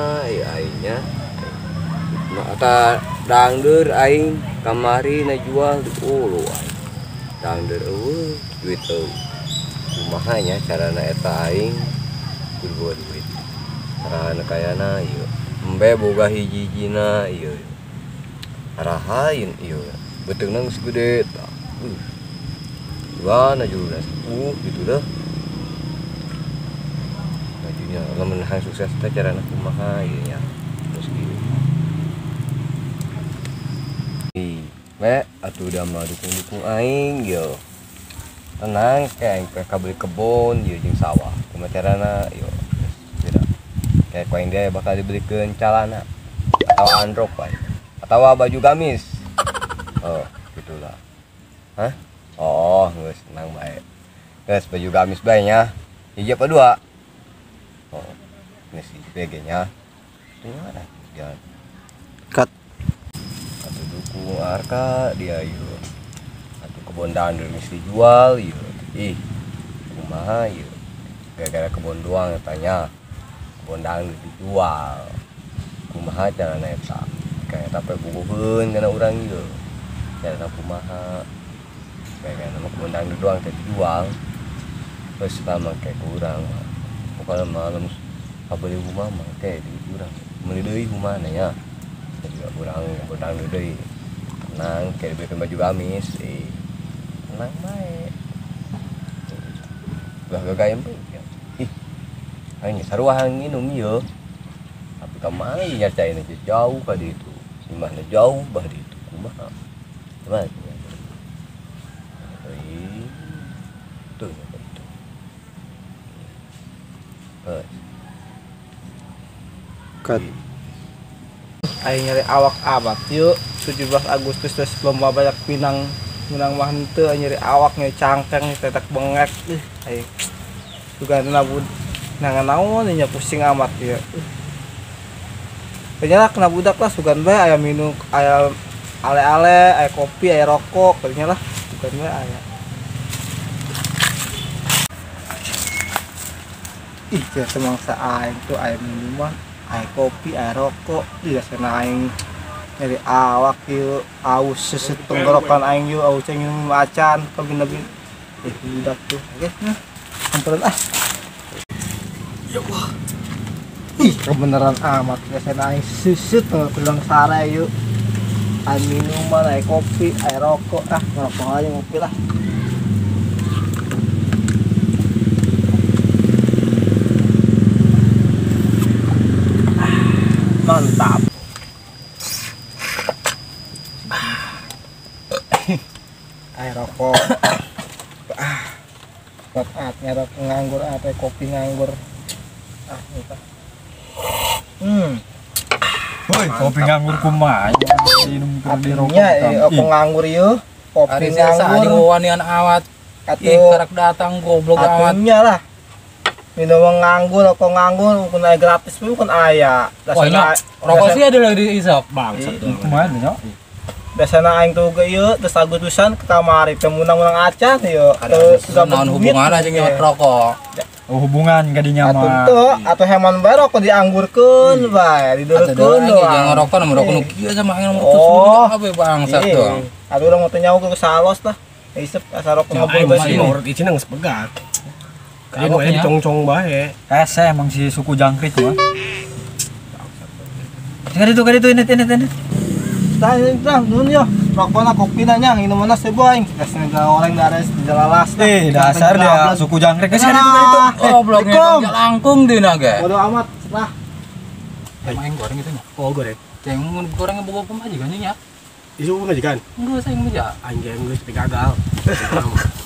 Kumaha ieu aingnya? Mata dangdeur aing kamari na jual di ulu aing. Dangdeur eueuh duit eueuh. Kumaha nya carana eta aing kudu boga duit. Carana kayana ieu. Embe boga hiji-hijina ieu. Arahain ieu. Beuteungna geus gede tah. Gimana juruna sepuh gitu dah. Majunya lamun hayang sukses teh carana kumaha ieu nya. Terus kieu. Ih, we atuh da mah dukung-dukung aing yo. Tenang kayak aing kabeli kebon ieu jeung sawah. Kumaha carana yo. Geus beda. Kayak ku aing dia bakal dibelikeun calana atau androk bae. Atau baju gamis. Oh, gitulah. Hah? Oh, geus tenang bae. Geus baju gamis bae nya. Hiji apa dua? Oh, geus hiji bae ge nya. Teu mana? Jangan. Cut. Atuh dukung arka dia ieu. Atuh kebon dandur geus dijual ieu. Ih, kumaha ieu? Gara-gara kebon doang tanya. Kebon dandur dijual. Kumaha carana eta? Kayak eta pe bubuheun kana urang ieu. Carana kumaha? Kayak nama kebon dangdut doang teh dijual. Terus lama kayak kurang mah. Pokoknya malam kabeli rumah mah kayak di urang. Meuli deui humana nya. Jadi urang kebon dangdut deui. Tenang kayak dibelikan baju gamis. Tenang bae. Ulah gagayem bae. Ih. Aing sarua hayang nginum ieu. Tapi ka mana nyarcaina jauh ka ditu. Imahna jauh bah ditu kumaha. Kumaha? Itu itu. Cut. Aing nyari awak amat yuk 17 Agustus terus lomba banyak pinang menang mah henteu nyari awak nyari cangkeng tetek bengek ih aing juga nabud nangan naon nya pusing amat ya. Kayaknya lah kena budak lah sugan bae aya minum aya ale-ale aya kopi aya rokok kayaknya lah sugan bae aya. Ih, jasa mangsa aing tuh aya minuman, aya kopi, aya rokok, biasana aing nyari awak ieu, aus seset tenggorokan aing ieu, aus minum acan, kabin-kabin. Ih, budak tuh. Oke, nah. Samperan ah. Ya Allah. Ih, kebenaran amat biasana aing seset tenggorokan sare ieu. Aya minuman, aya kopi, aya rokok, ah ngerokok aja ngopi lah. Mantap. Air rokok. Buat atnya rokok nganggur, atau kopi nganggur. Ah, lupa. Woi, kopi nganggur kumaha? Minum di rokok. Artinya rokok nganggur ieu, kopi nganggur. Wanian awat. Ih, karak datang goblok awat. Atunya lah. Minum nganggur, rokok nganggur, bukan aya gratis bukan aya. Dasarna rokok sih ada lagi diisap bangsat. Kumaha nya? Biasana aing tuh ge ieu terus Agustusan ke kamari teu meunang-meunang acan ieu. Teu naon hubungan jeung nyot rokok. Oh, hubungan kadinya mah. Atuh teu, atuh heman bae rokok dianggurkeun bae, dideurekeun doang. Jangan rokok nomor rokok nu kieu sama aing nomor tuh abe bangsat tuh. Atuh urang mah teu nyaho ke salos lah. Isep asa rokok ngobrol bae sih. Nomor icina geus pegat. Jadi mau dicongcong bae. Hese emang si suku jangkrik mah. Kaditu ini. Tah, nuhun yo. Rokona kopina nya minumanna sebuah aing. Geus orang dares dijalalas. Eh, dasar dia suku jangkrik geus kaditu. Goblok langkung dina ge. Bodo amat lah. Emang aing goreng itu nya. Oh, goreng. Ceng mun gorengnya bogo pemajikan nya. Isu pemajikan? Enggak, saya enggak. Aing geus gagal.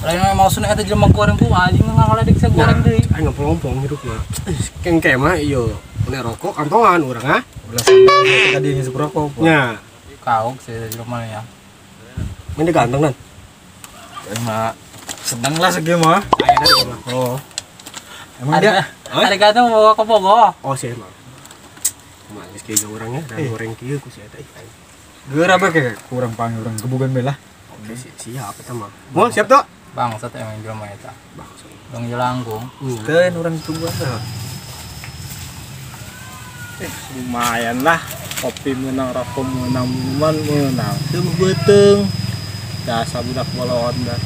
Lain maksudna eta jelema goreng ku anjing ngaledek saya goreng deui. Aing ngeplompong hidup mah. Kengke mah ieu. Mun rokok kantongan urang ah. Ulah tadi ngisep rokok. Nya. Kaok sih jelema ya. Mun ganteng nan. Aing mah sedang lah segieu mah. Aya mah. Oh. Emang dia ada ganteng bawa ke Bogor. Oh sih emang. Kumaha geus kieu urangnya dan goreng kieu ku si eta. Geura bae ke kurang panggil urang gebugan bae lah. Oke, siap eta mah. Mau siap tuh? Bangsat emang jelema eta. Bangsat. Dong jelangkung. Teu urang tungguan. Lumayan lah. Kopi menang, rokok menang, minuman menang. Sebuah beteng. Dasar budak bolon dah.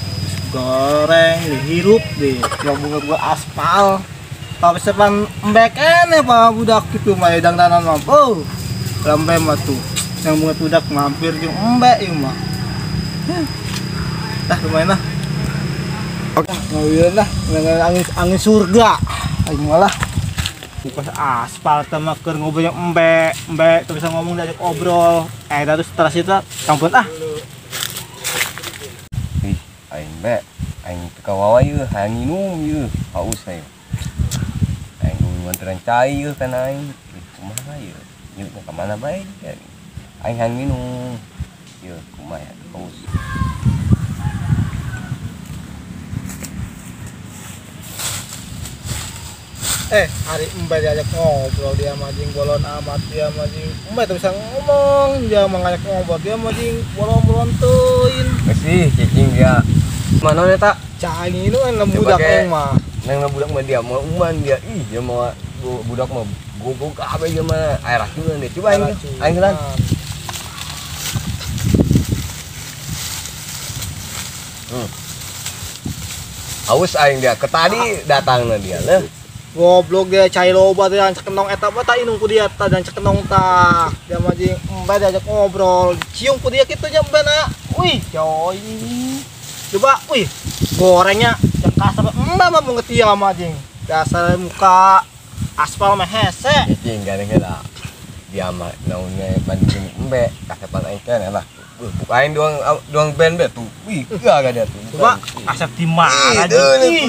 Goreng, dihirup deh. Yang bunga gua aspal. Tapi sepan embek ene pak budak itu mah dangdanan mah. Oh. Lambe mah tuh. Yang bunga budak mampir jeung embek ieu mah. Dah lumayan lah. Oke, ngawin lah, angin angin surga. Aing malah buka aspal teh mah keur ngobrol yang embek, embek tuh bisa ngomong diajak obrol. Terus stres itu campur ah. Ih, aing be, aing teu kawawa ieu, hayang nginum ieu, haus aing. Aing nganteran cai ieu kana aing. Ih, kumaha ieu? Ieu ka mana bae? Aing hayang minum. Ieu kumaha ya, haus. Hari embe diajak ngobrol dia majing bolon amat dia majing embe tuh bisa ngomong dia mengajak ngobrol dia majing bolon-bolon teuin. Sih cicing dia. Mana eta? Cai itu kan budak mah. Nang budak mah dia mau uman dia. Ih, dia mau budak mah gogok kabeh dia mah air racunan dia. Coba aing aing lan. Aus aing dia ke tadi datangna dia leuh. Goblok dia cai loba teh dan cekenong eta mah tah inung ku dia tah dan cekenong tah. Dia mah jeung embe diajak ngobrol, cium ku dia kitu nya embe na. Wih, coy. Coba, wih, gorengnya yang kasar embe mah mun ngetia mah jeung. Dasar muka aspal mah hese. Cicing gandeng heula. Dia mah naonnya banding embe kasepan aing teh lah. Bukain doang band be tuh. Wih, gak ada tuh. Coba kasep di mana itu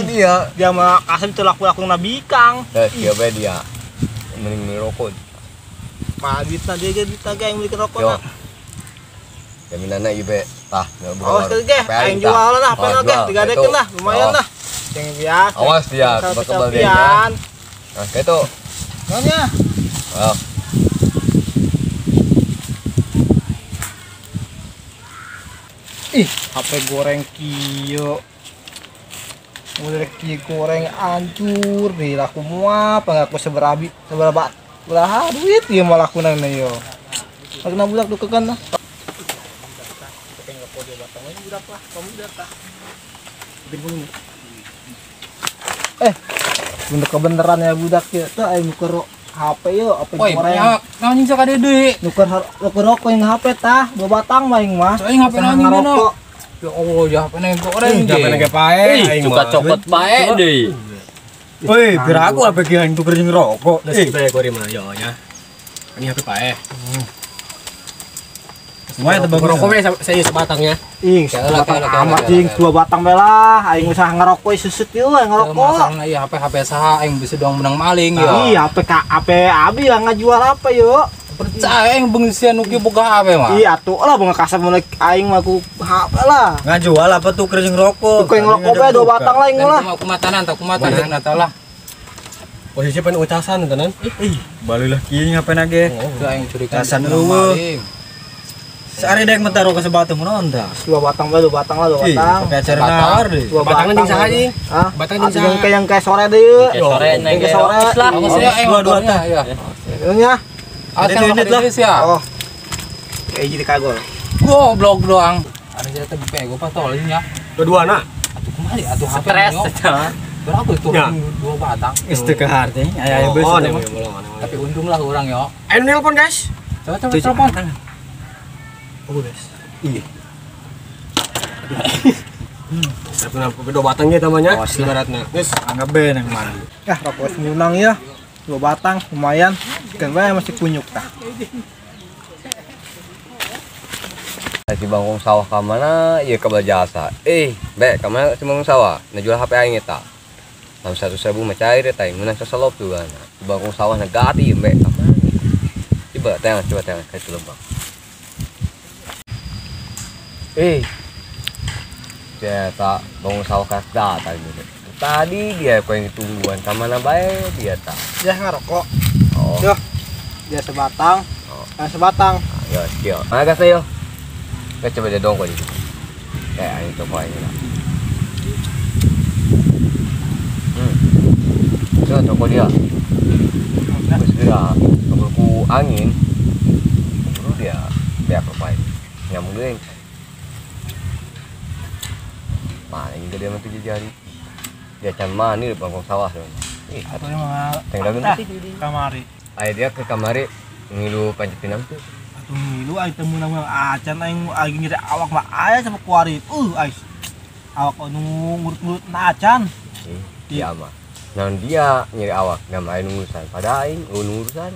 dia. Dia mah kasep itu laku-laku Nabi Kang. Terus dia be dia mending beli rokok. Mah duitna dia ge duitna ge aing beli rokok na. Jaminanna ieu be. Tah, awas ge aing jual lah, apa ge digadekeun lah, lumayan lah. Yang biasa. Awas dia, kebal dia. Nah, kitu. Naonnya? Oh. Ih, HP goreng kieu. Udah kieu goreng hancur nih laku mua, pengaku seberabi, seberapa beraha duit ieu mah lakunan yo. Kena budak dukeun lah. Bentuk kebenaran ya budak ya. Tuh aing nuker HP yo, HP goreng. Naon jeung sakade deui? Nuker nuker rokok yang HP tah, dua batang mah aing mah. Aing HP naon ngerokok. Ya Allah, ya HP na goreng ge. HP na ge pae aing mah. Suka copot pae deui. Woi, pira aku HP ge aing tuker jeung rokok. Geus bae goreng mah yo nya. Ini HP pae. Lumayan tebak rokok we saya sebatangnya. Ih, sebatang amat jeung dua batang bae lah. Aing usah ngerokok suset ieu ngerokok. Masalahna ieu HP HP saha aing bisa doang menang maling ya. Ih, HP HP abi lah ngajual apa yo. Percaya aing beungsian nu kieu boga HP mah. Ih, atuh lah bunga kasar mun aing mah ku HP lah. Ngajual apa tuker jeung rokok? Tuker rokok bae dua batang lah aing lah. Kumatanan tah kumatanan tah lah. Posisi pan ucasan tenan. Ih, balulah kieu ngapain ge? Aing curiga. Casan eueuh. Sehari dek mentaro ke sebatang naon tah? Dua batang bae, dua batang lah, dua batang. Pakai acara nawar deh. Batangan jeung saha anjing? Batang jeung saha? Yang kayak sore deui. Sore neng sore. Dua-dua tah. Ya. Nya. Ah, lah. Oh. Kayak jadi kagol. Goblok doang. Ada jatuh buka gua pas tol nya. Dua-dua na. Atuh kumaha atuh HP. Stres Berapa itu? Dua batang. Geus teu kahar teh. Aya aya beus. Tapi untunglah orang yo. Ayo nelpon guys. Coba coba telepon. Oh guys. Iya. Kenapa dua batang ge tamanya? Ibaratna. Geus anggap be nang mana. Ya, rokok senyunang ya. Dua batang lumayan. Kan bae masih kunyuk tah. Si bangkong sawah ka mana? Ieu kabel jasa. Be, ka mana si bangkong sawah? Na jual HP aing eta. 100.000 mah cair eta aing meunang saselop juga. Si bangkong sawah na gati be, ka mana? Coba tengok ka itu lembang. Dia tak bangun sawah kata tadi. Tadi dia kau yang ditungguan sama mana bae dia tak. Dia ngerokok. Oh. Yo. Dia sebatang. Oh. Sebatang. Yo, yo. Mana kasih yo. Kita coba dia dongkol itu. Kayak ini toko ini lah. Coba toko dia. Geus geura kabur ku angin. Kabur dia beak lepai. Nyambung deui. Paling gede mah 7 jari. Dia can mani di pangkong sawah dong. Ih, atuh mah tengah kamari. Aya dia ke kamari ngilu Panjat Pinang tuh. Atuh ngilu aing teu meunang acan aing aing nyeri awak mah aya sama kuari. Aing awak anu ngurut-ngurut na acan. Dia mah. Nah dia nyeri awak, nama aing urusan. Pada aing urusan.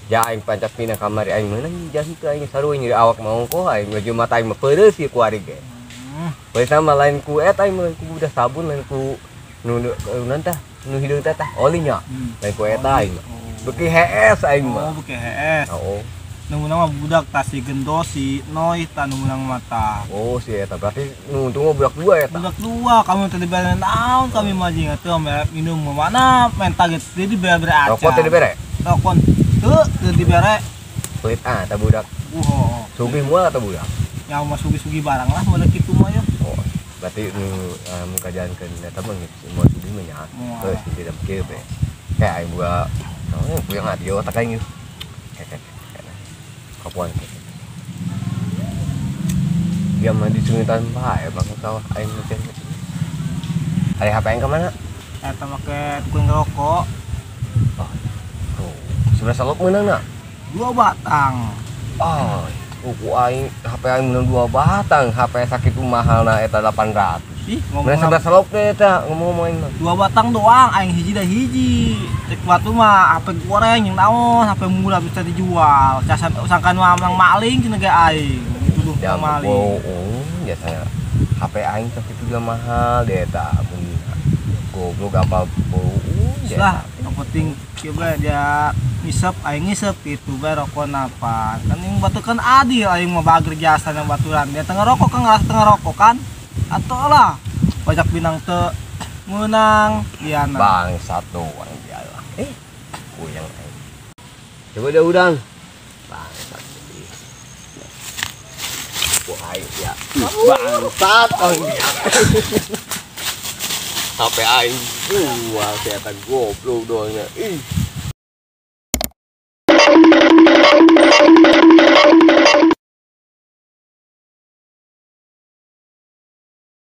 Ja aing Panjat Pinang kamari aing meunang jas teu aing sarua nyeri awak mau kok aing baju mata aing mah peureus ieu kuari ge. Bae sama lain ku eta aing lain ku udah sabun lain ku nu tah nu hideung teh tah oli nya. Lain ku eta aing mah. Beuki hees aing mah. Oh, beuki hees. Oh. Nu meunang mah budak tah si Gendo si Noy tah nu meunang mah tah. Oh, si eta berarti nu untung mah budak dua eta. Budak dua, kami teh dibere naon kami mah jeung atuh minum mana menta ge teu dibere acan. Rokok teh dibere? Rokok teu teu dibere. Pelit ah tah budak. Oh. Sugih moal atau budak? Ya mah sugi-sugi barang lah mun kitu mah ya. Oh, berarti nu kajaankeun eta mah geus moal sugih mah nya. Geus tidak kieu be. Kayak aing buka naon puyeng ati otak aing. Kayak kapuan kayak. Dia mah di sungitan bae bang sawah aing mah. Ari HP aing ka mana? Eta make tukang rokok. Oh. Oh, sebelah salok meunang na? 2 batang. Oh. Uku aing HP aing meunang 2 batang, HP sakitu mahalna eta 800. Ih, ngomong sebelah salok teh eta ngomong aing mah. 2 batang doang, aing hiji da hiji. Cek batu mah HP goreng yang naon, HP murah bisa dijual. Casan sangkan mah menang maling cenah ge aing. Dituduh maling. Oh, biasanya HP aing sakitu juga mahal deh eta mun goblok apa lah, yang penting kieu bae dia ngisep aing ngisep gitu bae rokok napa. Kan yang batu kan adil aing mah bager jasa yang baturan. Dia tengah rokok kan ngerasa tengah rokok kan. Atau lah pajak binang teu meunang iana. Bangsat doang dia lah. Kuyang aing. Coba dia udang. Bangsat. Wah, aing ya. Bangsat aing dia. HP aing buah eta goblok doang nya. Ih.